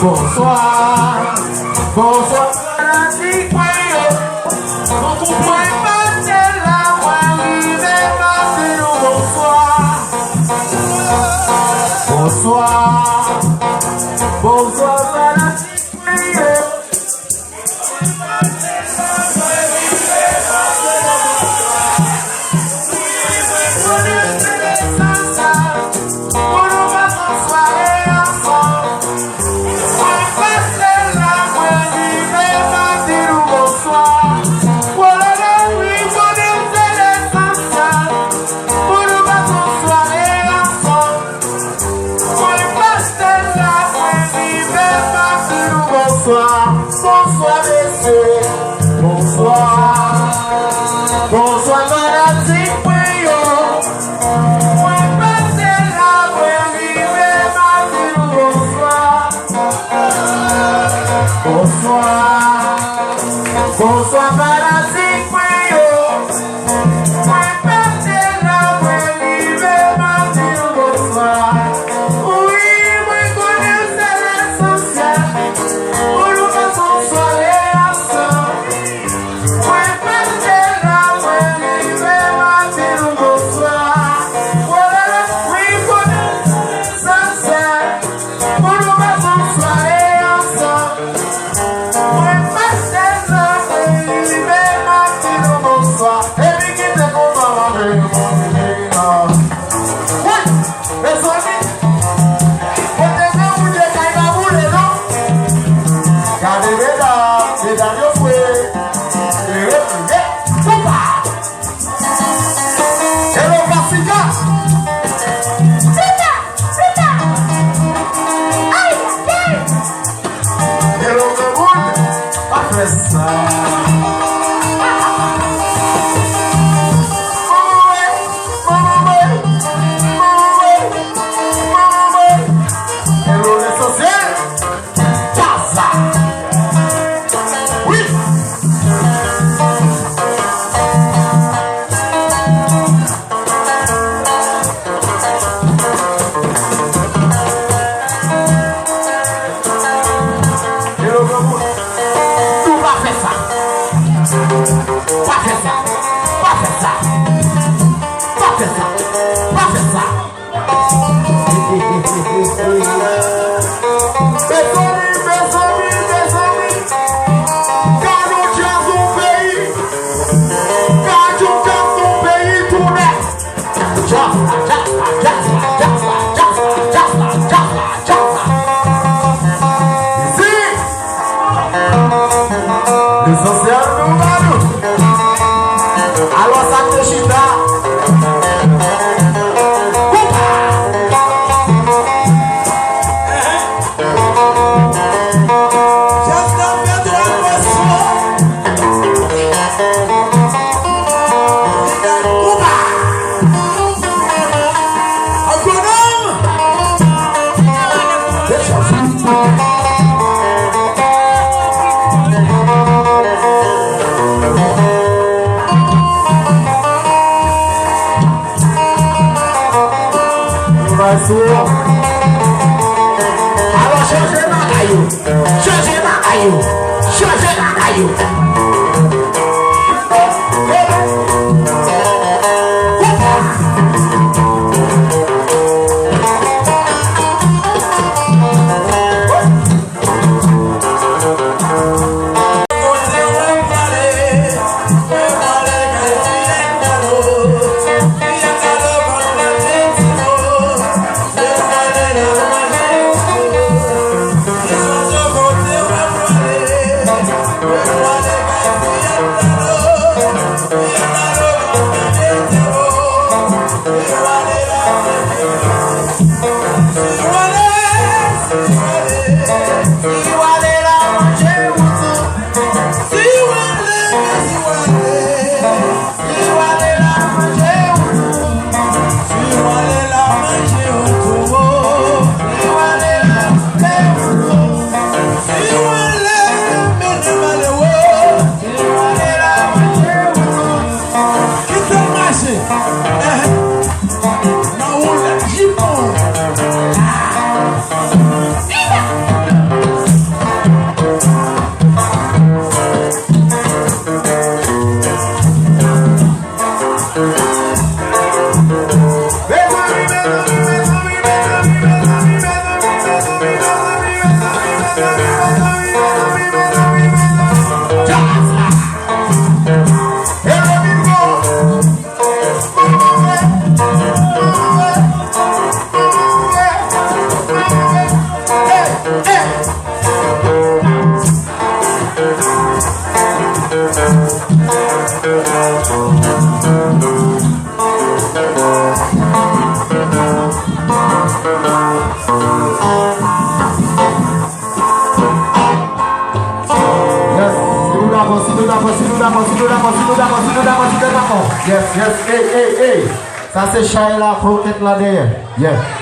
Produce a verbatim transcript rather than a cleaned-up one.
Bonswa, bonswa fanatik mwen yo. Mwen pase la, mwen rive pase nou bonswa. Bonswa, bonswa fanatik mwen yo. Mwen pase la, mwen rive pa di nou bonswa. Bonswa, mesye. Bonswa. Bonswa, fanatik mwen yo. Mwen pase la, mwen rive pa di nou bonswa. Bonswa. Bonswa, fanatik mwen yo. Mwen pase la, mwen rive pa di nou bonswa. Wi, mwen konnen se lesansyèl pou nou pase yon sware ansanm. Mwen pase la, mwen rive pa di nou bonswa. Wi, konnen se lesansyèl pou nou pase yon sware ansanm. Mwen pase la, mwen rive pa di nou bonswa. Epi kite konpa manje yon bon ti pina. Wi, mezanmi, kote granmoun ye kay pa boule non. Gade medam, medam yo fre. Ehe, ye, konpa. Hello, Pasika. Pita, pita. Ay, ay. Hello, granmoun. Pa fè sa. Manman mwen, manman mwen, manman mwen, manman mwen. Hello, lesansyèl. Gaza. Wi. Hello, granmoun. Nou pa fè sa. Pa fè sa. Pa fè sa. Pa fè sa. Pa fè sa. Mezanmi, mezanmi, mezanmi. Gade yon djaz yon peyi. Gade yon djaz yon peyi tou nèf. Djaz la, djaz la, djaz la, djaz la. Isit. Lesansyèl nou ba nou. Alò sa k te chita. Konpa. Just a fè twa mòso. Konpa. Agwonòm. Alò, chanje bagay yo. Chanje bagay yo. Chanje bagay yo. Yes, si nou dakò, si nou dakò, si nou dakò, si nou dakò, si nou dakò, si nou dakò, si nou dakò. Yes, yes, ey, ey, ey. Sa se chay la, krokèt la dèyè. Yes.